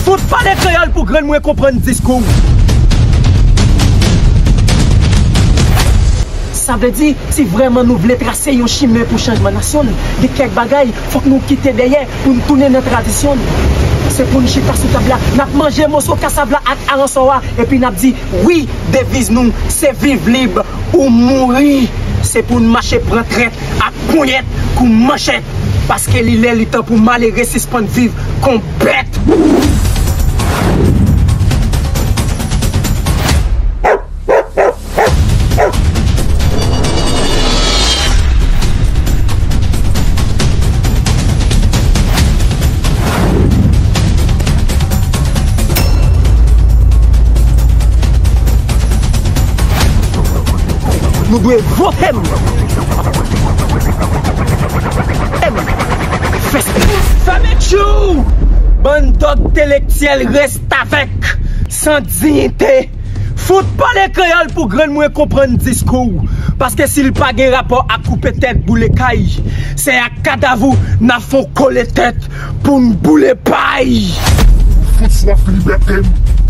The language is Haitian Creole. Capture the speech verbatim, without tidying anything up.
Fout pale kreyòl pou grann mwen konprann diskou. Sa vle di, si vrèman nou vle trase yon chimen pou chanjman nasyon n, gen kèk bagay fòk nou kite dèyè pou n tounen nan tradisyon n. Se pou n chita sou tab la, n ap manje moso kasav la ak aransò a, epi n ap di, wi, deviz nou se viv lib ou mouri. Se pou n mache pran trèt ak ponyèt kou manchèt, paske li lè li tan pou malere sispann viv kon bèt. Nou dwe vote m. Fèmen tchou! Bann dòg entèlektyèl restavèk san diyite. Fout pale kreyòl pou grann mwen konprann diskou w. Paske si l pa gen rapò ak koupe tèt, boule kay, se ak kadav ou n ap fè w kole tèt pou n boule pay. Fout swaf libète m.